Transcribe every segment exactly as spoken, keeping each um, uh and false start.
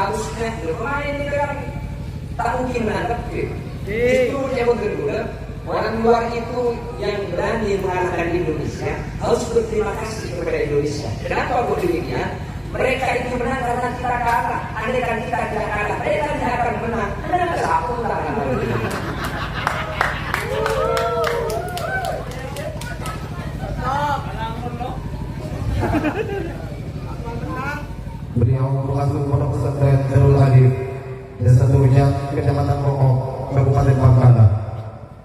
Harusnya pemain ini kan tak mungkin menang, tapi justru dia pun kedua, orang luar itu yang berani mengalahkan Indonesia harus berterima kasih kepada Indonesia. Kenapa kok demikian? Mereka itu menang karena kita kalah. Andaikan kita tidak kalah, mereka tidak akan menang. Karena ada satu tangan. Beliau pengasuh Pondok Pesantren Darul Hadis, Desa Turjat, Kecamatan Rokok, Kabupaten Bangkalan,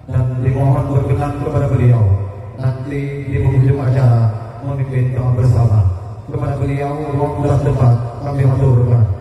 dan dimohon berkenan kepada beliau nanti di penghujung acara memimpin doa bersama. Kepada beliau, ruang dan tempat kami aturkan.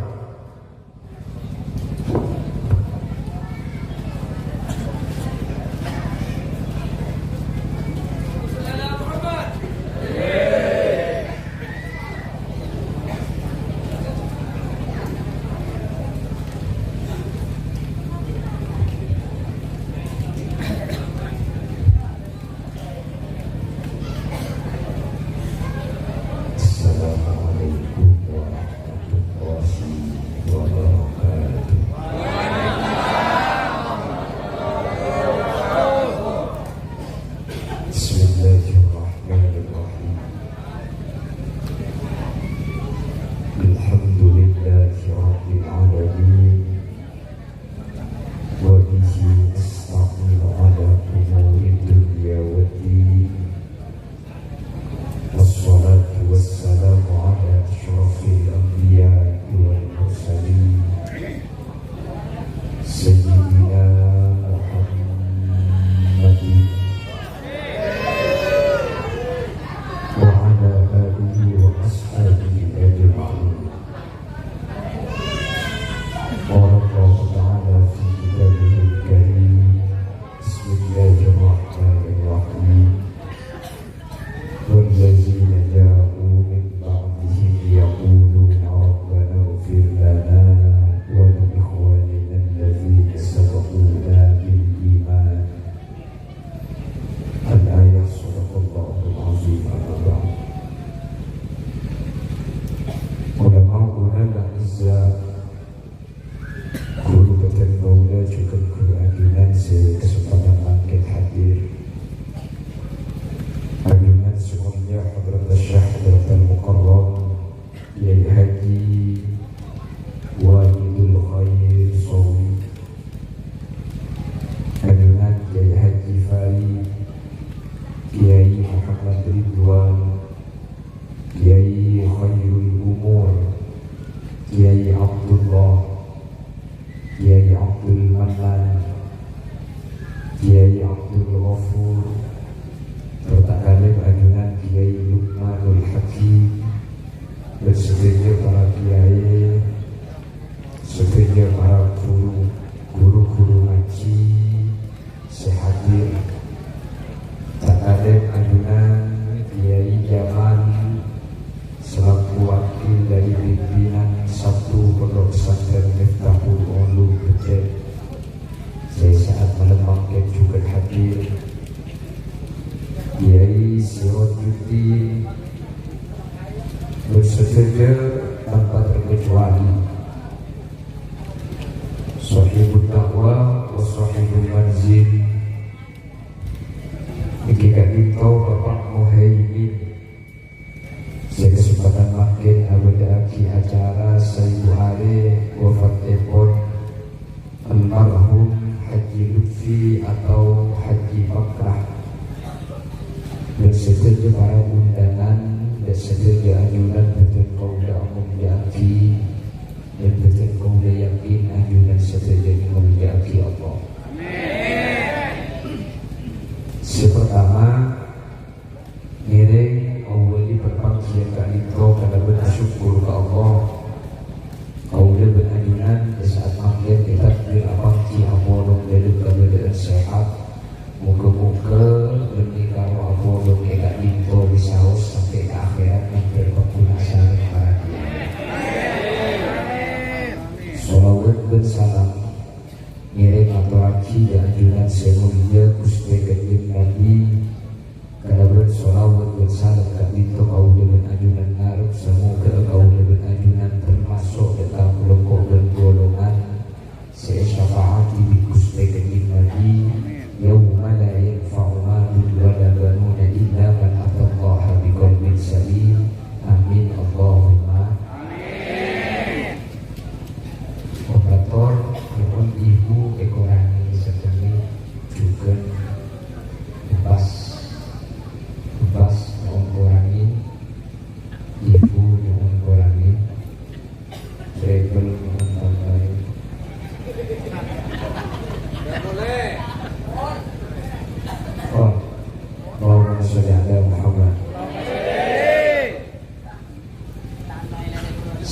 Assalamualaikum warahmatullahi wabarakatuh. Bismillahirrahmanirrahim. Alhamdulillahi rabbil alamin. Wa bihi nasta'inu ala umuri dunya waddin. Wassalatu wassalamu ala asyrafil anbiya'i wal mursalin, Sayyidina Muhammadin wa ala alihi wa ashabihi ajma'in. Qala Allahu ta'ala fi kitabihil karim, Bismillahirrahmanirrahim. Walladzina ja'u min ba'dihim yaquluna rabbana ighfir lana wa li ikhwanina alladzina sabaquna bil iman. Al-ayah, sadaqallahul azim, amma ba'd. Ulama'una al-a'izza, ghuru bhâdhân kaulâ jhughân ghuru ajunan sè kasempadhân mangkèn hadir. Ajunan sè molja Hadratus Syekh Hadratul Mukarram Kiai Haji Walidul Khair Sawi. Ajunan Kiai Haji Farid, Kiai Muhammad Ridwan, Kiai Khairul Umur, Kiai Abdullah, Kiai Abdul Mannan, Kiai Abdul Ghafur, tor ta' kalèp ajunan Kiai Lukmanul Hakim, bân sadhâjâ para kiai, sadhâjâ para ghuru, ghuru-ghuru ngajhi, sè hadir. Ta' kalèp ajunan Kiai Jamal selaku wakil dari pimpinan Sabtu Pondok Pesantren Miftahul Ulum Becek, sè sa'at malem mangkèn jhughân hadir. Kiai Sirajuddin, bân sadhâjâ tanpa terkecuali Shahibud Da'wah wa Shahibul Manzil, èngghi ka'dinto Bapak Muhaimin, sè kasempadhân mangkèn abâdhâ'aghi acara saèbu arè wafatèpon almarhum Haji Lutfi atau Haji Pakrah, bân sadhâjâ para undangan, bân sadhâjâ ajunan bhâdhân kaulâ amolja'aghi. Bân bhâdhân kaulâ yakin ajunan sadhâjâ èmolja'aghi Allah. Sè partama, ngèrèng awwâli parpangghiyân ka'dinto kalabân asokkor ka Allah. Kaulâ bân ajunan è sa'at mangkèn ètakdir apangghi apolong dâlem kabâdâ'ân sehat. Moghâ-moghâ bânnè karo apolong è ka'dinto bisaos sampè' ka akhèrat nèng bârâmpa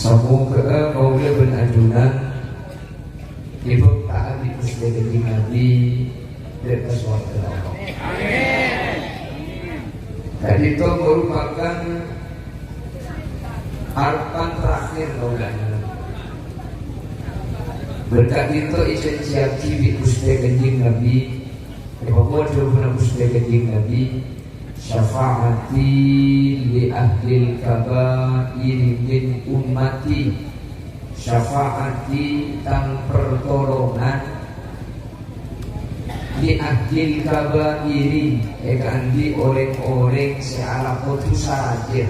Samoghâ'â kaulâ bân ajunan èbhâkta'aghi Ghustè Kanjeng Nabi dâ' ka sowarghâna Allah. Ka'dinto merupakan arepan terakhir kaulâ. Bân ka'dinto èjanjiyaghi bi' Ghustè Kanjeng Nabi, èpakowat dhâbuna Ghustè Kanjeng Nabi, "Syafa'ati li ahlil kabairi min ummati." Syafa'ati, tang pertolongan, li ahlil kabairi, èkaandi' orèng-orèng sè alako dhusa rajâ.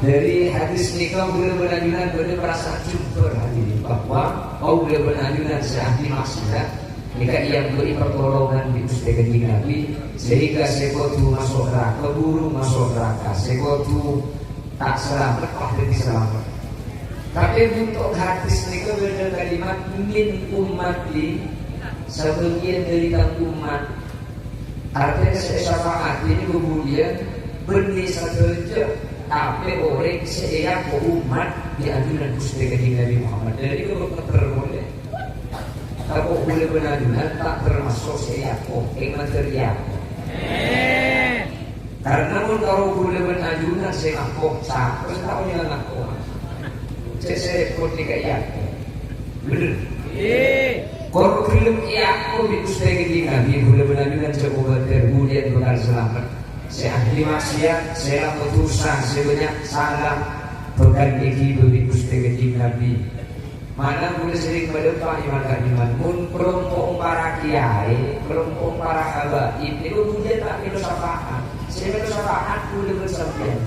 Dâri hadis nèka, kaulâ bân ajunan bâdâ parasaan jembhâr, hadirin, bahwa kaulâ bân ajunan sè ahli maksiat nèka èambâ'i pertolongan bi' Ghustè Kanjeng Nabi, sehingga sè kodhu maso' naraka buru maso' naraka, sè kodhu ta' salamet pas dhâddhi salamet. Tapè bunto' hadis nèka bâdâ kalimat "min ummati", sabâgiyân dâri tang ommat. Artèna sè èsafa'ati nèko budiyân bânnè sadhâjâ, tapè orèng sè èako ommat è ajunan Ghustè Kanjeng Nabi Muhammad. Dâri kaulâ ngeddhâ polè. Tako' kaulâ bân ajunan ta' tamaso' sè èako, èngghâ mandhâr èako. Karna mon karo kaulâ bân ajunan sè ngako, sapa sè ta' ollè ngako? Cè' sè rèpot nèka èako. Bhender? Kor ghellem èako bi' Ghustè Kanjeng Nabi, kaulâ bân ajunan jhâ' kobâtèr, budiyân bhâkal salamet. Sè ahli maksiat, sè lako dhusa, sè bânnya' sala, bhâkal èghibâ bi' Ghustè Kanjeng Nabi. Mangkana kaulâ serrèng madhâpa' è mangkana, mon kalompo' para kiyaè, kalompo' para habaib, nèko budiyân ta' mèlo syafaat. Sè mèlo syafaat kaulâ bân sampèyan.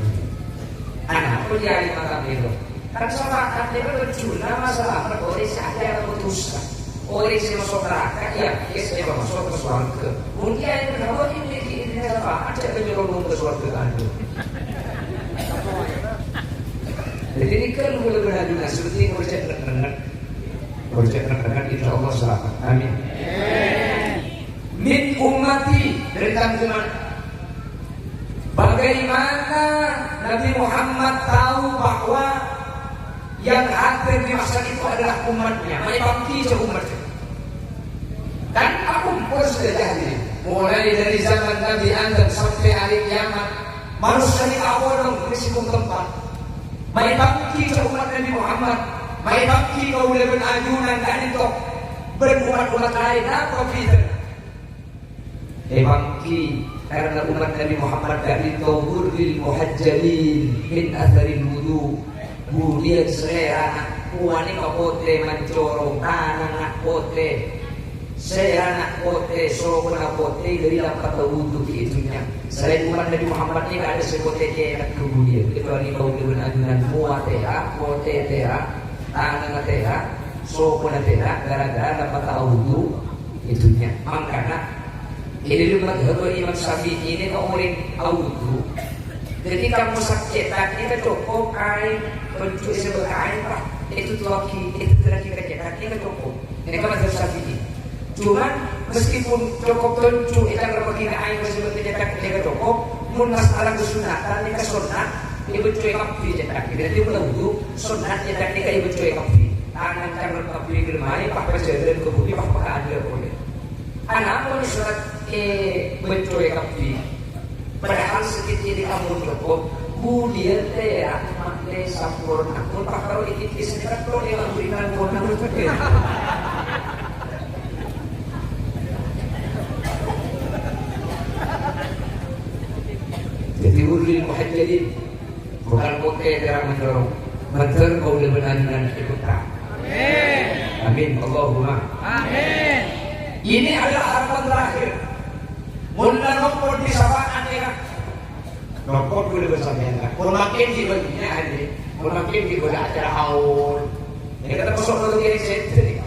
Anapa kiyaè ta' mèlo? Kan syafaat nèko tojjhuna masalamet orèng sè akhèr lako dhusa. Orèng sè maso' naraka, iyâ, sè maso' ka sowarghâ. Mon kiyaè bân habaib nèko syafaat, jhâ' nyolong ka sowarghâ kandhu. Dhâddhi nèka kaulâ bân ajunan sè pentèng ngocè' rèng-rèng. Ngocè' rèng-rèng, insyaallah salamet. Amin. Min ummati, dâri tang ommat. Bagaimana Nabi Muhammad tahu bahwa yang hadir di mahsyar itu adalah umatnya? Ma'è èpangghi jhâ' ommat. Kan akompol sadhâjâ, hadirin. Mulai dâri zaman Nabi Adam sampè' arè kiyamat, manossa nèka apolong è sèttong tempat. Ma'è èpangghi jhâ' ommat Nabi Muhammad, ma'è èpangghi kaulâ bân ajunan ka'dinto, bân ommat-ommat laèn, napa bhidhâna? Èpangghi karna ommat Nabi Muhammad ka'dinto ghurril muhajjalin min atharil wudu. Budiyân sèrana panèka potè mancorong, tanangnga potè, sèrana potè, sokona potè, dâri lapata wudu è dhunnya. Salaèn ommat Nabi Muhammad nèka tadâ' sè potè cètak budiyân, kecuali kaulâ bân ajunan mowa tèra', potè tèra', tanangnga tèra', sokona tèra', gara-gara lapata awudu è dhunnya. Mangkana, è dâlem madhâbhâ Imam Syafi'i nèka orèng awudu. Dhâddhi, kanggo sap cètak nèka cokop aèng, tonjhu' èsabâ' ka aèng, pas ètotowaghi, èdhâddhiyâghi ka cètak nèka cokop. Nèka madhâb Syafi'i. Cuman, meskipun cokop tonjhu' ècarrepaghi ka aèng, pas èbâ' ka cètak nèka cokop, mon masalah kasunatan nèka sonnat, èbâccowè kabbhi cètak. Dhâddhi, mon wudu, sonnat cètak nèka èbâccowè kabbhi. Tanang carrep kabbhi ghâllu maè, pas pajhâlân ka budi, pas pakaadâ' polè. Anapa sonnat èbâccowè kabbhi? Padahal sakèng nèka ampon cokop, budiyân tèra' ma'lè samporna. Mon pakaro èkikis nèka to' èlaburin nang kona. Dhâddhi, ghurril muhajjalin, bhâkal potè tèra' mancorong. Mandhâr kaulâ bân ajunan èbhâkta. Amin. Amin. Allahumma. Amin. Ini adalah harapan terakhir. Mon la nopot bi' syafaat nèka. Nopot kaulâ bân sampèyan, Kak. Mon makkè ghi' bânnya' aja. Mon makkè ghi' bâdâ acara haul. Nèka termasuk nurut kiyaè sèdhâ nèka.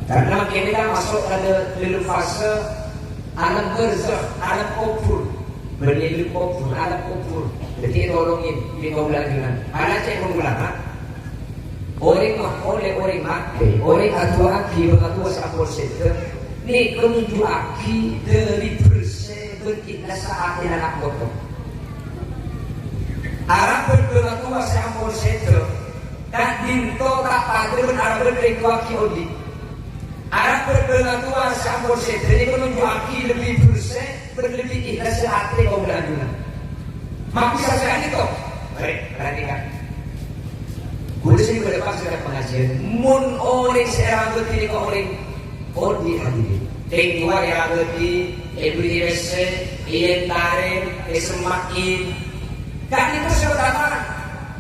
Karna makkè nèka maso' ka dâ-, dâlem fase alam barzakh, alam kubur. Bânnè dâlem kubur, alam kubur. Dhâddhi, ètolongè bi' kaulâ ajunan. Ana cè' ulama. Orèng ma-, orèng, orèng matè, orèng adu'aaghi bân atowa sè ampon sèdhâ, nèka nunju'aghi dâri bhersè bân ikhlassa atèna na' poto. Arabât bângatowa sè ampon sèdhâ, ka'dinto ta' padâ bân arabât rèng towa ghi' odi'. Arabât bângatowa sè ampon sèdhâ nèko nodhuwâghi lebbi bersè bân lebbi ikhlas atè kaulâ ajunan. Mabissa sè ka'dinto, marè, perhatikan. Kaulâ sè bâdâ pas sè pangajiân, mon orèng sè arabât nèko orèng odi' hadirin. Rèng towa èabâdi, èbèrri'i pèssè, èentarè, èsemma'è. Ka'dinto sè pertama,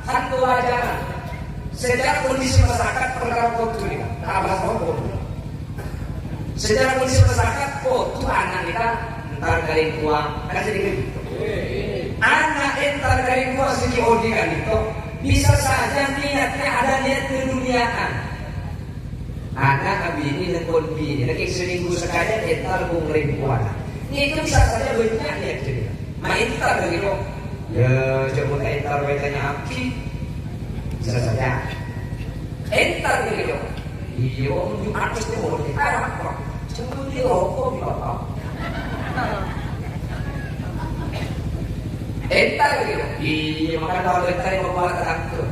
kan kewajaran. Secara kondisi masyarakat perkara kodhu nèka, ta' bahas roko'. Secara kondisi masyarakat kodhu ana' nèka entar ka rèng towa, kan jadi gitu. Ana' entar ka rèng towa sè ghi' odi' ka'dinto, bisa saja niatnya ada niat keduniaan. Ana' abinè nèng kon binè, nèng samènggu sakajhâ entar bung rèng towana. Nèka bisa saja bânnya' nèka. Ma' entar ghâllu. Ya, jhâ' mon ta' entar bhâi tanya'aghi. Bisa saja. Entar ghâllu. Iyâ, wong Jumat mesti mau entar apa? Cuma di roko' di apa? Entar ghâllu. Iyâ, maka kalau entar yang mau malah tetangga.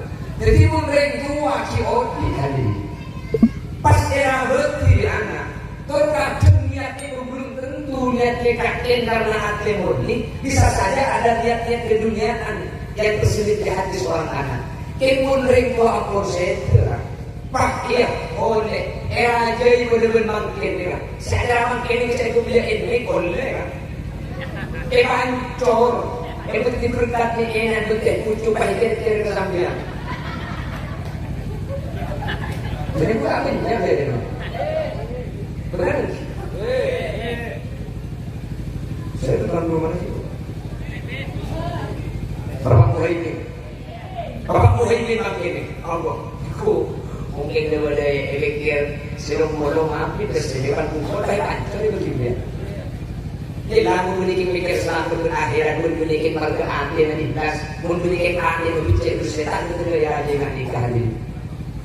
Jadi, mon rèng towa ghi' odi' kali. Pas èabâdi bi' ana', tor kadhâng niatnya belum tentu niatnya yakin karena atè murni, bisa saja ada niat-niat keduniaan yang terselip di hati seorang anak. Kèng mon rèng towa ampon sèdhâ, Pak, iyâ, ollè, èrajâi bâdâ bân mangkèn nèka. Sè acara mangkèn nèka cè' ghulâ ènèng, ollè, Pak. Èpancor, èbâghi berkat nè' ènan bâghi pucuk pahèkèr-kèr ka sampèyan. Jadi, gua apa ini? Apa ini? Benar? Saya itu tuan rumah sih. Berapa mulai ini? Bapak Muhaimin mangkèn, Allah. Iku, mungkin dia boleh pikir, sirung-murung api, terus di depan kumpul, tapi pancor itu gimana? Jadi, lamun memiliki pikir selamat akhirat, memiliki marga atè yang ikhlas, memiliki atè yang becek, terus setan itu dia yang nikah ini.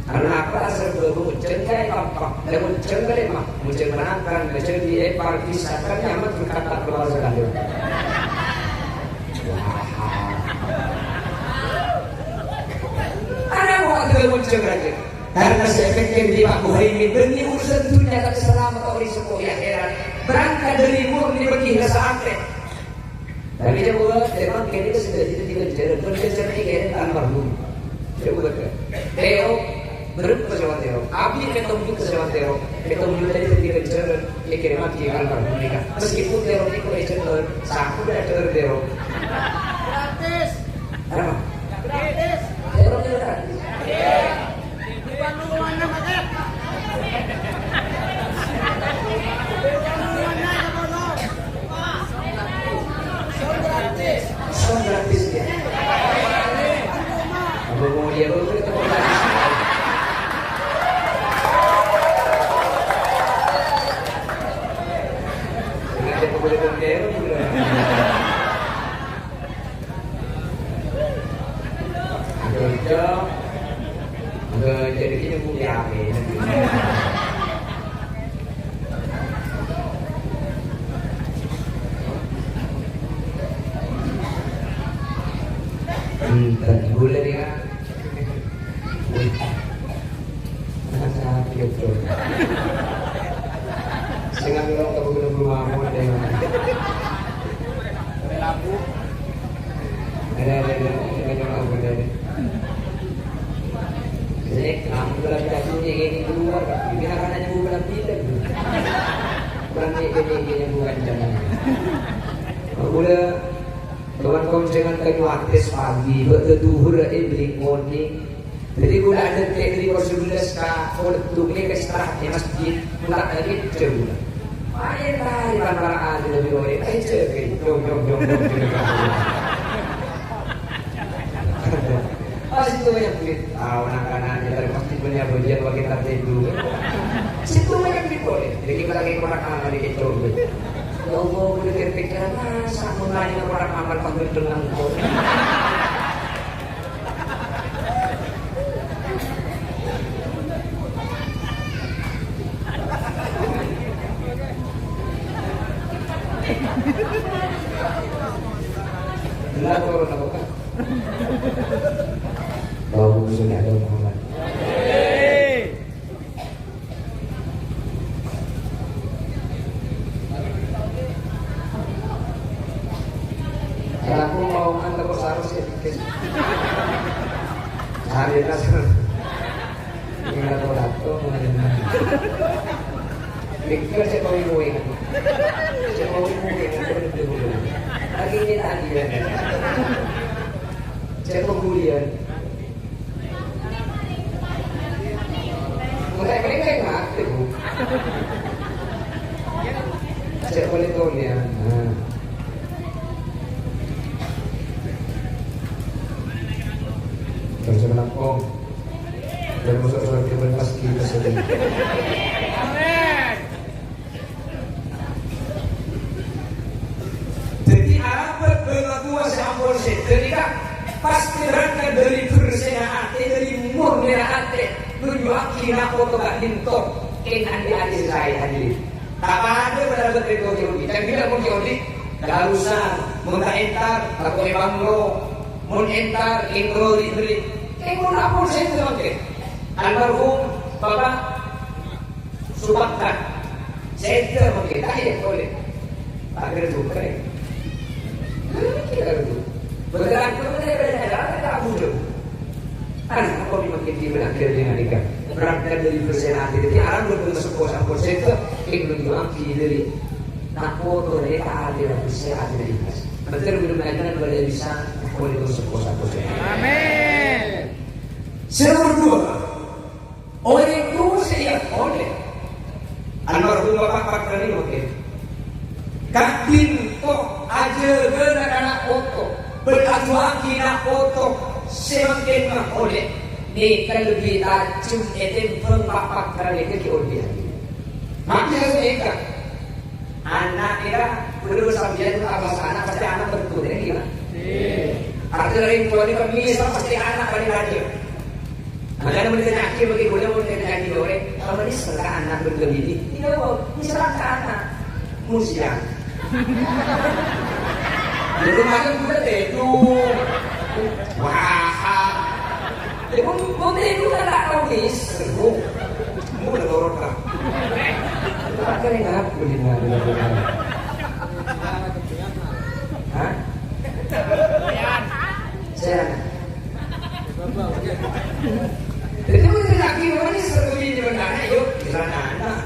Karena apa? Sebab muncul kayak apa? Dan muncul kayak apa? Muncul menangkan, muncul di epar, bisa kan nyaman berkata keluar sekali. Wah. Ana' kok aghâlâ monjhâng rajâ. Karena saya pikir di Pak Muhaimin, bânnè urusan dunia tapi selamat ori sepo ya heran. Berangkat dari murni bâghi rasa atè. Tapi coba, memang kene itu sudah jadi tinggal jalan. Bukan jalan ini kene tanpa dulu. Coba ke. Teo, berapa pesawat Teo? Abi ketemu juga pesawat Teo. Ketemu juga tadi tinggal jalan. Mikir mati tanpa dulu. Meskipun Teo itu jalan, saku udah jalan Teo. Gratis. Apa? Gratis. Terus gratis. Bukan lowongan, Mas, ya? Bukan lowongan, ya, Bang. Sound gratis. Sound gratis, ya. Apa mau dia, Bang? Kita mau gratis. Sengaja ke Bojonegoro juga. Aduh, Cok. Aduh, jadi gini, Bu, ya, oke. Hmm, tadi boleh, ya. Nah, sakit, Cok. Sing nganggep kamu bener-bener mampu, ada yang ada, ada, ada, ada, ada, ada. Jadi, kamu bilang jatuhnya ini keluar, ini akan aja bukan bilang. Berani ini, ini bukan zaman. Udah, kawan-kawan jangan kayu atas pagi, buat duhur, eh, beli ngoni. Jadi, udah ada teknik sebelas ka, kalau tuknya ke istirahat di masjid, pulang lagi, jam. Ayo, tarik, para ahli lebih oleh, eh, cek, jom, jom, jom, jom, jom, jom. Ah, situ banyak duit. Ah, anak-anak, ya, dari masjid punya bagian bagi tertentu. Situ banyak duit, boleh. Jadi, kita lagi kotak amal di kecil. Ya Allah, udah pikir-pikiran, masa mau nanya kotak amal panggil dengan kau? Benar, turun apa? Allahumma sholli ala Muhammad. Aku mau antar kok sarus ya dikit. Hari ini Minggu atau Sabtu, mungkin. Minggu saya mau ibu ingat. Saya mau ibu ingat. Lagi ini tadi ya. Saya mau kuliah. Enggak, ini kayak mati, Bu. Saya boleh tahu ya. Nah. Kerja melengkung. Dan masuk surat Firman pas kita sedih. Dhâddhi, arapa bhâlâ towa sè ampon sèdhâ nèka pastè berangkat dhâri bersèna atè, dhâri murnèna atè, nunjuwaghi na' poto ka'dinto kèng andi' atè sè saè, hadirin. Ta' padâ bân rèng-orèng Yahudi. Can ghellâ' mon Yahudi, darusan, mon ta' entar, tako' èpanglo, mon entar, èngghuy ri-, ri-, kèng mon ampon sèdhâ mangkèn. Almarhum Bapak Supakat. Sèdhâ mangkèn, ta' iyâ polè. Ta' kèra jhughâ, rè. Kèra jhughâ. Bhâkal polè bâdâ acara, ta' budhâ. Kan, apa mangkèn di bâdâ akhir dengan nikah. Berangkat dhâri bersèna atè. Dhâddhi, alam belum masuk kos ampon sèdhâ, kèng nunjuwaghi dhâri na' poto rè ta' adil bersè atè ikhlas. Betul belum ajaran pada bisa, polè masuk kos ampon sèdhâ. Amin. Sè nomor dua. Orèng towa sè èakola. Almarhum Bapak Pak Rani mangkèn. Ka'dinto ajâgâna na' poto, bân adu'aaghi na' poto sè mangkèn makola. Nèka lebbi tajhem ètèmbhâng Pak Pak Rani kè odi'. Mangkèn sè nèka. Ana' nèka, bhuru sampèyan ta' bâsa ana', pastè ana' bhândhu, ya, ghi, Pak? Artèna orèng towa nèka mèsra pastè ana' palèng rajâ. Makana mon ètanya'aghi bâgi kaulâ, mon ètanya'aghi orèng, "Apa mèsra ka ana' bân ka binè?" Iyâ, mèsra ka ana'. Musiang. Dulu malam juga tèdung. Wah. Ya, mon, mon tèdung kan ta' tao mèsra, Bu. Bu, udah lorot, Kak. Itu pakai ngapa, Bu, di mana? Hah? Saya. Jadi, mon lagi ngono, sering di mana, yuk, di sana, anak.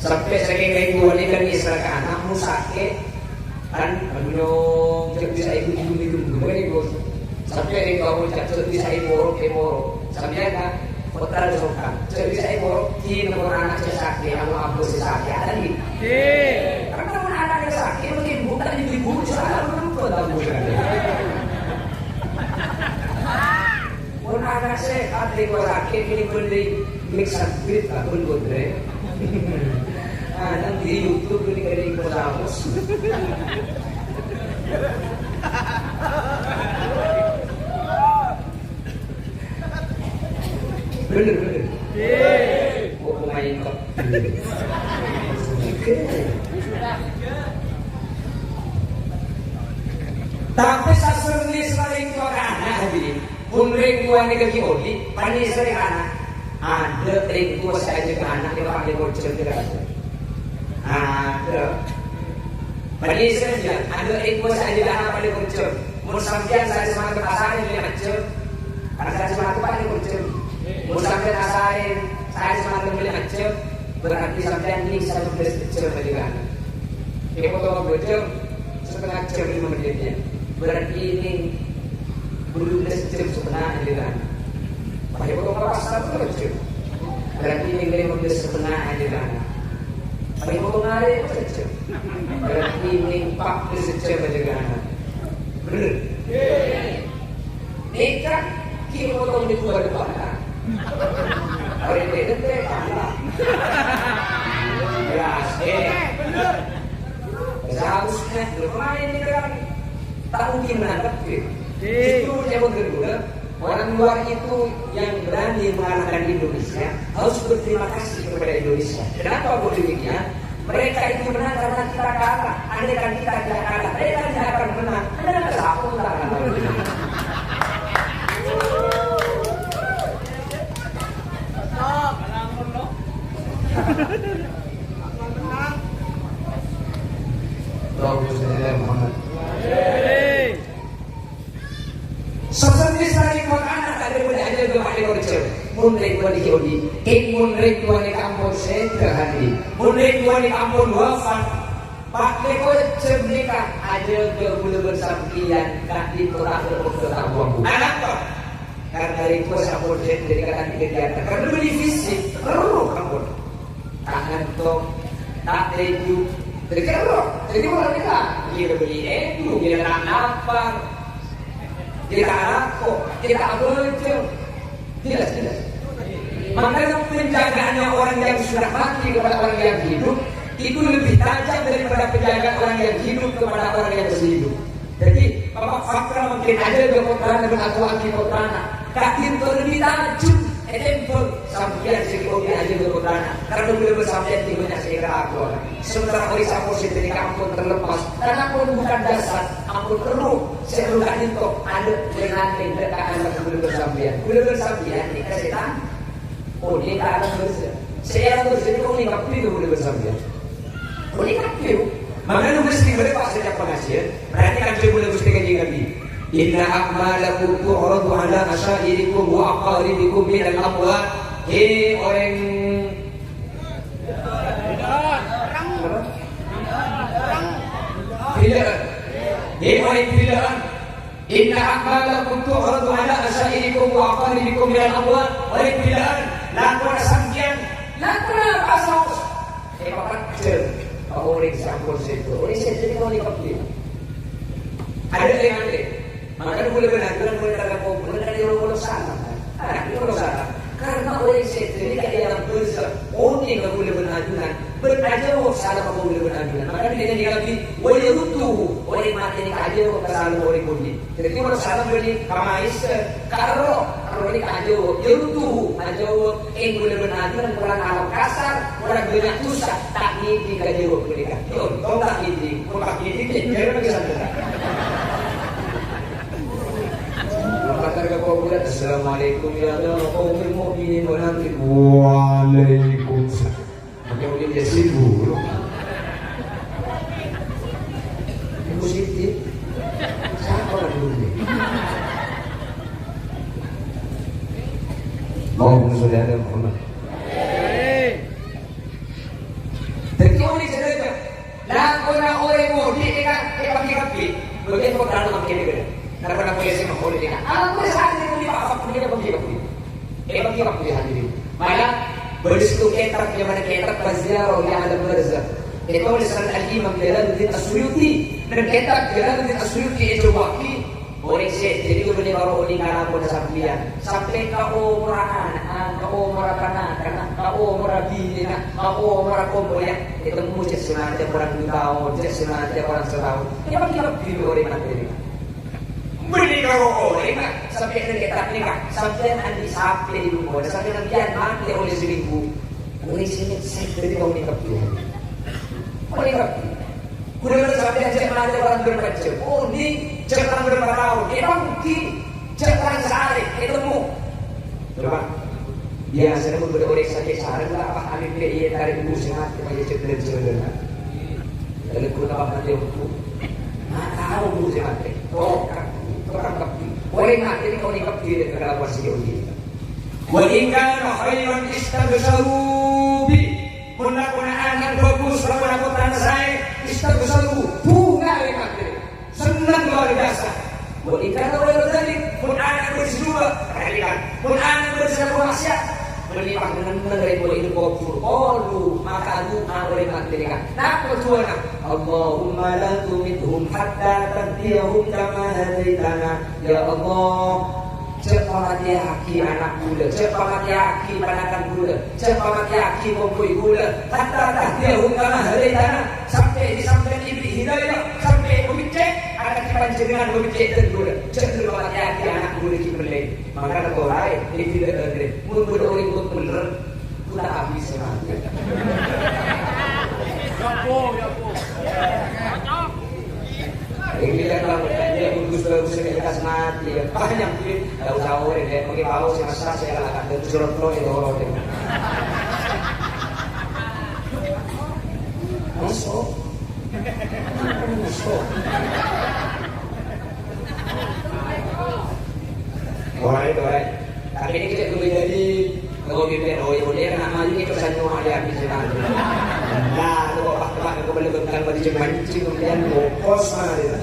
Sampè' sakèng kaèngguwân kan èsra ka ana', mon sakè', kan, aduh, nyong, jhâ' bisa ibu-ibu minum dulu, kan, Ibu? Sampè' rèng bâbâ jhâ' bisa èmoro', èmoro'. Sampèyan, kan, pottar sokan. Jhâ' bisa èmoro', dinah ana' jhâ' sakè', amo abâ' sè sakè', kan, gitu? Karena mon ana' jhâ' sakè', mungkin bukan ibu-ibu, salah, bukan, bukan. Mon ana' sehat, rèng towa sakè', kènè' bâli mix sabit, abon bodre. Ah, nang di YouTube ini kènè' info saus. Bener, bener. Kok pemain kok. Tapè sasèrèna sareng towa ka ana', hadirin. Mon rèng towa nèka ghi' odi', panèserrè ana'. Adâ' rèng towa sè ajâgâ ana' nèka pa' lèkor jhâm kèra-kèra. Adâ'. Panèserrè, adâ' rèng towa sè ajâgâ ana' pa' lèkor jhâm. Mon sampèyan saarè samalem asarè mellè majjhâm, karena saarè samalem pa' lèkor jhâm. Mon sampèyan asarè, saarè samalem mellè majjhâm, berarti sampèyan nèng sangang bellâs jhâm ajâgâ ana'. Èpotong dua jam, setengah jam lima menitnya. Berarti nèng dua belas jam setengah ajâgâ ana'. Pas èpotong pas satu jam. Berarti nèng lima belas setengah ajâgâ ana'. Pas èpotong arè sejam. Berarti nèng empat belas jam ajâgâ ana'. Bener? Nèka, ghi' potong di dua depan, kan? Orèng bhidhâ tè, kan? Jelas, eh. Seharusnya, lho, pemain ini kan tak mungkin menangkap, gitu. Justru saya mau bilang, orang luar itu yang berani mengalahkan Indonesia harus berterima kasih kepada Indonesia. Kenapa kok demikian? Mereka itu menang karena kita kalah. Andaikan kita tidak kalah, mereka tidak akan menang. Anda nggak tahu lah. Allahumma shalli ala Muhammad. Sasèttong sè rèng-towana ta' dhâddhi ajâgâ bâ'na korjhâ. Mon rèng-towana ghi' odi', kèng mon rèng-towana kampon sèdhâ andi'. Mon rèng-towana kampon wafat, bâ'na korjhâ ghânèka ajâgâ bulâ bân sampèyan ka'dinto ta' bâdâ orèng ta' bu-ambu. Anapa? Karna rèng-towa sampon sèdhâ ghânèka ta' dhâddhi kèyatta. Karna bânnè fisik, terro kampon. Ta' ngènto, ta' tèdung. Dhâddhi ro, dhâddhi orèng ghânèka, ghilâ bânnè èdung, ghilâ ta' lapar, ghilâ ta' alako, ghilâ ta' abhâjâng. Jelas, jelas. Makanya penjagaannya orang yang sudah mati kepada orang yang hidup itu lebih tajam daripada penjagaan orang yang hidup kepada orang yang masih hidup. Dhâddhi, Bapa' Fakra mangkèn ajâgâ pottrana bân ato'aghi pottrana. Ka'dinto lebbi tajhem ètèmbhâng sampèyan sè ghi' odi' ajâgâ pottrana. Karna bulâ bân sampèyan ghi' bânnya' sè èkalakona. Sementara orèng sampon sèdhâ ghânèka ampon terlepas. Karna ampon bukan jasad, ampon erroh. Sè erroh ka'dinto, adâ' lèngan tèndhâ ka alam bulâ bân sampèyan. Bulâ bân sampèyan nèka sètan. Onèng ka alam barzakh. Sè alam barzakh nèka onèng kabbhi bulâ bân sampèyan. Onèng kabbhi, Bu. Mangkana mesti bâdâ pas setiap pangajiyân. Berarti kan cuma Gusti Kanjeng Nabi. "Inna a'malakum tu'radu ala asyairikum wa aqaribikum minal amwat." He orèng. Bilâ'ân. He orèng bilâ'ân. "Inna a'malakum tu'radu ala asyairikum wa aqaribikum minal amwat." Orèng bilâ'ân, lakona sampèyan, lakona pas saos. Èpapajhâr ka orèng sè ampon sèdhâ. Orèng sèdhâ nèka onèng kabbhi. Adâ' lèngan. Mangkana bulâ bân ajunan bulâ ka kobhurân kan nyoro-nyoro salam. Ah, nyoro salam. Karna orèng sèdhâ nèka è alam barzakh onèng ka bulâ bân ajunan. Bân ajâwâb salam ka bulâ bân ajunan. Mangkana dhâddhi Nabi, "Wa yarudduhu." Orèng matè nèka ajâwâb ka salam orèng budi. Dhâddhi, mon salam bânnè ka maèsèr, ka ero, ero nèka ajâwâb, yarudduhu, ajâwâb, kèng bulâ bân ajunan korang alam kasar, korang bânnya' dhusa, ta' ngèdhing ka jâwâb ghânèka. Conto ta' ngèdhing, mon ta' ngèdhing, jârèya mangkèn santai. Matar ka kobhurân, "Assalamualaikum ya dara qaumil mu'minin wal mu'minat." Waalaikumsalam. Pakai mobil dia seribu. Ibu Siti. Siapa orang dulu ini? Allahumma sholli ala Muhammad. Dhâddhi, orèng sè dhâjâ, lakona orèng odi' nèka èpabâgi kabbhi. Bâgiân pottrana mangkèn nèka. Karena polisi mah odi' nèka. Ala polisi ada yang lebih paham, dia bâgi kabbhi. Èpabâgi kabbhi, hadirin. Mala, bâdâ sèttong kètab, nyamana kètab Ziarah ila Alam Barzakh. Ètolès sareng Al-Imam Jalaluddin As-Suyuti. Neng kètab Jalaluddin As-Suyuti èjâwâbhi, orèng sè dhâddhi bânnè karo onèng ka lakona sampèyan. Sampè' ka omorra ana', ka omorra ponakanna, ka omorra binèna, ka omorra kompoyya. Ètemmo jhâ' sè matè korang du taon, jhâ' sè matè korang sataon. Èpabâgi kabbhi orèng matè nèka. Bânnè karo orèng, Ka', sampèyan neng kètab nèka, sampèyan andi' sapè è lungkona, sampèyan sampèyan matè ollè samingghu. Orèng sè nyèksè dhâddhi onèng kabbhi. Onèng kabbhi. Ghulâ bân sampèyan jhâ' matè korang bârâmpa jhâm. Onèng, jhâ' korang bârâmpa taon. Èpanggi, jhâ' korang saarè, ètemmo. Coba. Biyasana mon bâdâ orèng sakè' sarèng, la pas amèmpè ètarè embu sè matè, pas èjhâbhâlân-jhâbhâlân. Lalèbbu ka pas matè embu. Ma' tao embu sè matè. Tokang, tokang kabbhi. Orèng matè nèka onèng kabbhi dhâ' kalakowan sè odi'. Wa in kana khairan istabsyaru bih. Mon lakona ana' bhâghus, lakona pottrana saè, istabsyaru, bhunga orèng matè. Senneng luar biasa. Wa in kana ghaira dzalik, mon ana' bâdâ sè jhubâ', kalikan. Mon ana' bâdâ sè lakona ma'siyat, bânnè pangenneng rèng-orèng kobhur. Qalu, maka adu'a orèng matè nèka. Napa du'ana? Allahumma la tumithum hatta tahdiyahum kama hadaitana. Ya Allah, jhâ' pamatèyaghi ana' ghulâ, jhâ' pamatèyaghi ponakan ghulâ, jhâ' pamatèyaghi kompoy ghulâ, hatta tahdiyahum kama hadaitana, sampè' dhi-, sampè' èbèrri' hidayah, sampè' mabeccè', akadhi panjhennengngan mabeccè' dhân ghulâ, jhâ' lu pamatèyaghi ana' ghulâ ghi' mellè. Mangkana toraè, èbhilâ'â rè, mon bâdâ orèng ghun bener, ghun ta' abis sè matè. Ini kan kalau dia bagus-bagus, saya kasih mati, ya. Panjang, duit. Tahu-tahu, ya, kayak pakai paus, ya, masa saya kalah, ada tujuh ratus, ya, orang, ya. Masuk. Masuk. Ora, ora. Tapè nèka cè' ghun dhâddhi, engko' mimpin, oh, iya, bhender, na' maju nèka sanyo aja, bisa, kan. Nah, itu kok pas teman, engko' balik bekal, balik ceng mancing, kemudian bokos, nah, gitu.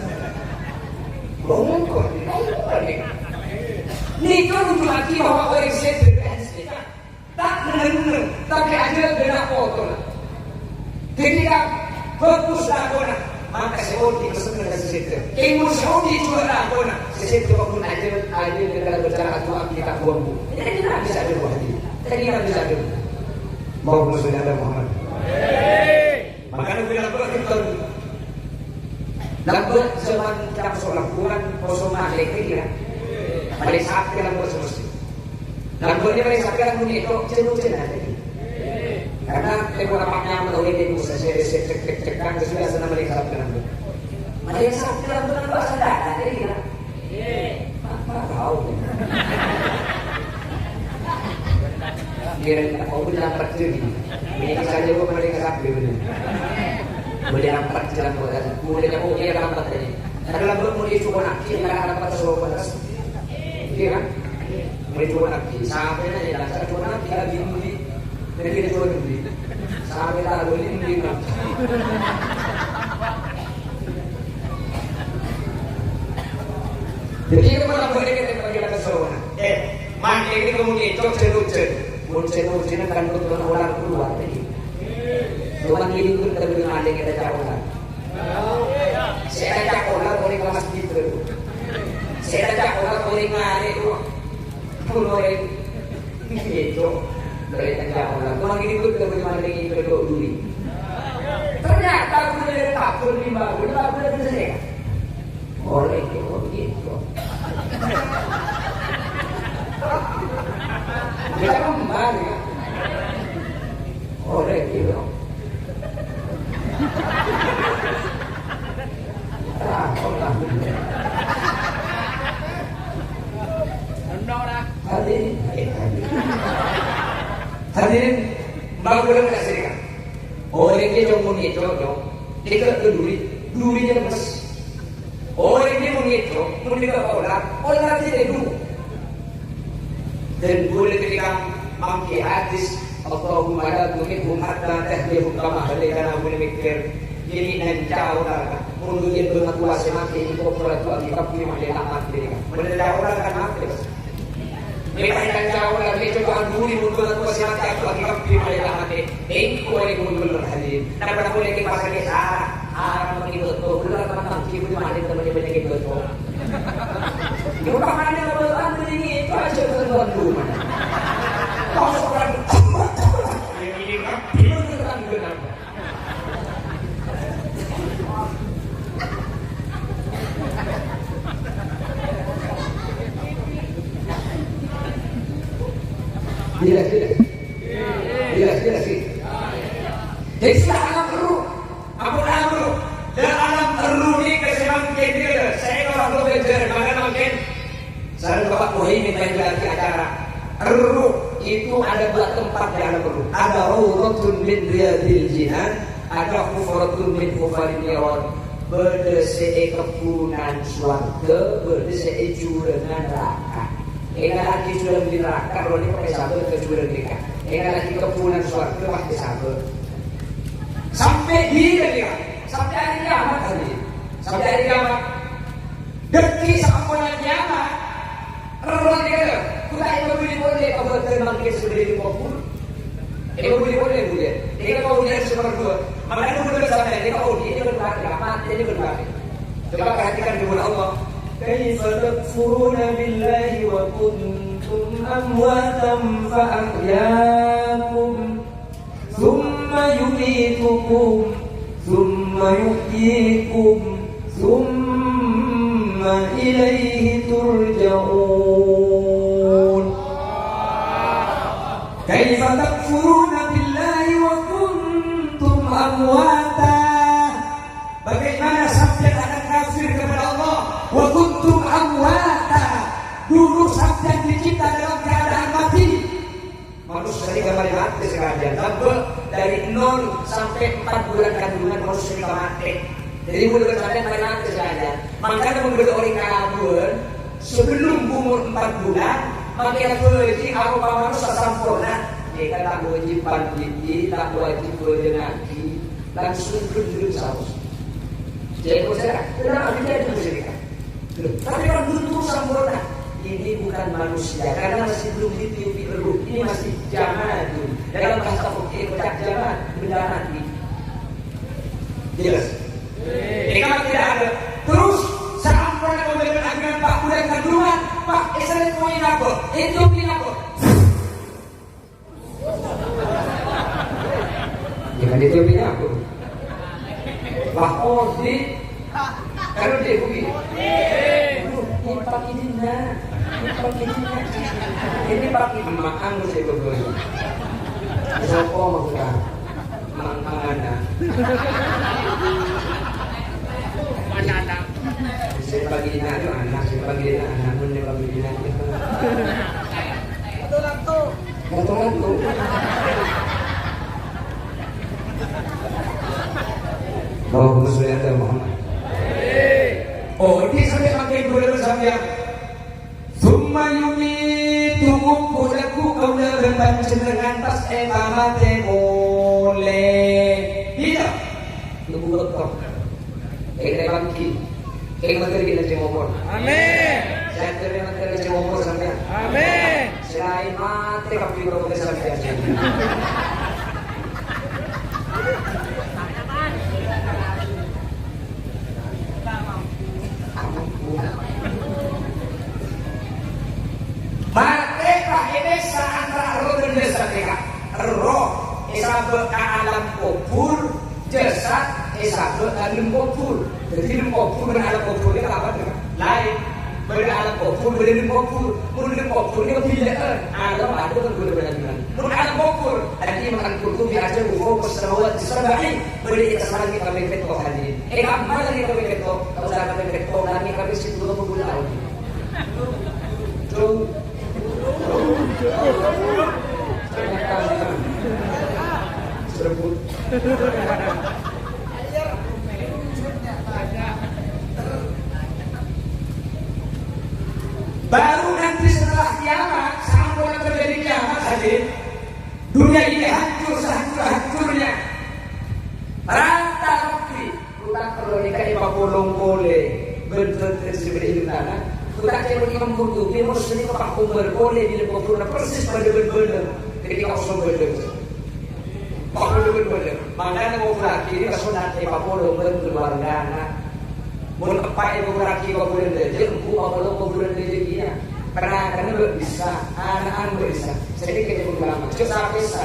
Bongkor, bongkor, nih. Nèka nunjukkaghi bahwa orèng sè berhasil. Ta' neng-enneng, tapè ajhâlâna potona. Dhâddhi, kan, bhâghus lakona, maka sè odi' masengnga ka sè sèdhâ. Kèng mon sè odi' jhughân lakona, sè sèdhâ pon ajhâl, ajhâl dhâddhi cara adu'a kita buang-buang. Jadi, kita bisa ada buah hati. Jadi, kita bisa ada buah. Allahumma sholli ala Muhammad. Mangkana bilâ lambâ' ghântong. Lambâ' jhâman ca'na so' lambâ' kan poso malèng kèra. Malèng sapè lambâ' semestè. Lambâ' nèka malèng sapè kan monyè tok, jhân-ojhânan tadi. Karena tempo nampak nyaman oleh tempo saya, saya, saya cek, cek, cek, kan, terus biasa malèng sapè lambâ'. Malèng sapè lambâ' kan bahasa dalam tadi, kan? Apa tahu? Kira tak mau bilang percuma. Ini saja gua paling ngerap dia bener. Boleh nampak jalan buat aku. Boleh nyamuk dia nampak tadi. Ada lambung mau dia cuma nak, dia nggak ada pas suruh pas. Iya kan? Mau dia cuma nak, sampai nanya, dasar cuma nak, dia lagi mudi. Jadi dia cuma mudi. Sampai tak boleh mudi. Jadi, itu pernah boleh kita panggil ke Solo. Eh, mangkèn nèka mon ngèco' jhân-ojhân. Mon jhân-ojhânan kan kebetulan olar keluar tadi. Cuman ini pun kita belum ada kita ca'na olar. Sè èca' olar orèng ka masjid, bro. Sè èca' olar orèng ngarè', bro. Pun orèng Gitu. Dari tengah orang. Cuma gini tuh, kita punya mana ini, kita dua duri. Ternyata aku dari tabur di bawah, di bawah ada sini. Oleh itu, gitu. Kita kembali. Oleh itu. Ah, olah. Hadirin, eh, hadirin. Hadirin, bân kaulâ kasèdhâna. Orèng ghi' coma ngèco', coma. Dhika' ka duri, duri lebbhâs. Orèng ghi' mon ngèco', mon dhika' ka olar, olar ghi' tèdung. Dan kaulâ ketika mangkè hadis, "Allahumma la tuhibbhum hatta tahdiyahum kama hadaitana," kaulâ mèkkèr, "Ini nan ca'na olar, mon dhuli bân matowa sè matè, engko' pora du'aaghi kabbhi malè ta' matè." Mon ca'na olar kan matè. Mènta èkanca'na, mè' coba duri mon bâdâ sè matè, aku lagi kabbhi malè ta' matè. Engko' rè mon bhender hadirin. Napa-napa lagi pas lagi salah. Arapa lagi bâto, bhender apa matè, bhender matè, teman-teman lagi bâto. Yo, tak ada bâto, aku ini, itu aja bâto, bâto mana. Masuk kan. Ini kabbhi bhender kan, bhender. Jelas, jelas. Jelas, jelas, sih. Jadi, sila alam erru. Ampon alam erru. Dan alam erru ini kesenangan kita. Saya kalau aku belajar, maka mungkin Sareng Bapak Muhaimin main berarti acara. Erru itu ada dua tempat di alam erru. Ada raudhatun min riyadil jinan, ada hufratun min hufarin niran. Bâdâ sè è kebbhunan sowarghâ, bâdâ sè è jhurângnga naraka. Èngalaghi jhurângnga naraka, rowa nèka pakai sabâ ka jhurângnga naraka. Èngalaghi kebbhunan sowarghâ, pakai sabâ. Sampai di, sampè' hari kiamat, hari. Sampai hari kiamat. Dhâddhi, saamponna kiamat, erroh nèka, ghun ta' èpabâli polè ka bâdân mangkèn sè bâdâ è kobhur. Èpabâli polè, Bu, ya. Nèka kaulâ sè nomor dua. Makanya gubernur sampai nèka, oh, ini kedua, matè ini kedua. Coba perhatikan firman Allah. "Kaifa takfuruna billahi wa kuntum amwatan fa ahyakum." ثم يميتكم ثم يحييكم ثم إليه ترجعون. كيف تكفرون بالله وكنتم أمواتا Dulu sabdhân dicipta dalam keadaan mati. Manossa nèka marè matè sakajân. Lambâ' dâri nol sampè' empat bulan kandungan manossa nèka matè. Dhâddhi, mon sampè' marè matè sakajân. Mangkana mon bâdâ orèng kalabân, sabellunna umur empat bulan, makè abhâjhi aropa manossa samporna, nèka ta' wâjib pandhidi, ta' wâjib bâdângngaghi, langsung ghellem saos. Cè' kosèra, kenapa bisa itu, Mas Rika? Loh, tapi kan belum tumbuh sempurna. Ini bukan manusia, karena masih belum ditiupi ruh. Ini masih jamadun. Dalam bahasa fikih, kocak jamad, benda mati. Jelas? Ini kan tidak ada. Terus, sampai komitmen ajunan Pak Bulan Kandungan, Pak, Israel mau apa? Itu apa? Jangan itu punya aku. Wah, oh, di. Kalau dia bumi. Aduh, ini pagi dinner. Ini pagi dinner. Ini pagi makan saya berburu. Sopo mau kita? Mang, mang ana. Mang ana. Sè pagina itu anak, sè pagina anak, mon sè pagina itu. Betul, betul. Betul, betul. Allahumma sholli ala Muhammad. Oh, ini sampai pakai gula sampai Tsumma yumitukum, bu-, lagghu' kaulâ bân panjhennengngan pas èpamatè polè. Iyâ. Nunggu bâkto. Èngghi panggi. Èngghi materi na cemopon. Amin. Sè materi na cemopon sampèyan. Amin. Selain matè kabbhi bâkto sampèyan. Matè, Pak, èpèssa antara roh bân jasad, Pak. Roh èsabâ' ka alam kobhur, jasad èsabâ' ka dâlem kobhur. Dhâddhi, dâlem kobhur bân alam kobhur nèka apa, Pak? Laèn. Bâdâ alam kobhur, bâdâ dâlem kobhur. Mon dâlem kobhur nèka bilâ'ân, alam padâ bân bâdâ panjhennengngan. Mon alam kobhur, dhâddhi Imam Al-Qurtubi ajâ, "Wa fawqa samawati sab'i." Bâdâ è attas langngè' kapèng pètto, hadirin. È kamma langngè' kapèng pètto? Kaulâ kapèng pètto, langngè' kapèng sèttong apa bulâ taon? Jhâu. Serebut. Baru nanti setelah kiamat, samponna terjadi kiamat, hadirin. Dunia ini hancur sehancur-hancurnya. Rata kabbhi, kottha' rowa nèka èpapolong polè bân bhâdhân sè bâdâ è tana. Kottha' ca'èpon Imam Qurtubi, mosthè nèka èpakobhur polè è dâlem kobhurrâ persis padâ bân bâlâng. Dhâddhi, ta' osa bâlâng. Padâ bân bâlâng. Mangkana kobhur lagghi' nèka sonnat èpapolong bân kaluwargana. Mon eppa' èkobhurraghi kobhurân dâjâ, embu' apolong kobhurân dâjâ kèya. Pernah-pernah bâ' bisa, ana'na bâ' bisa. Sè dhika kèya ulama. Jhâ' sapèsa.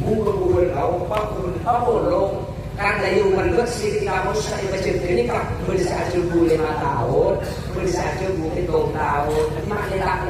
Embu' kobhurân tao, eppa' kobhurân apolong. Kan dâjâ ummat bâ' sè dhika mosa èpajhântè nèka. Bâdâ sè ajhâbu lèma taon, bâdâ sè ajhâbu pèttong taon. Dhâddhi ma' lè ta'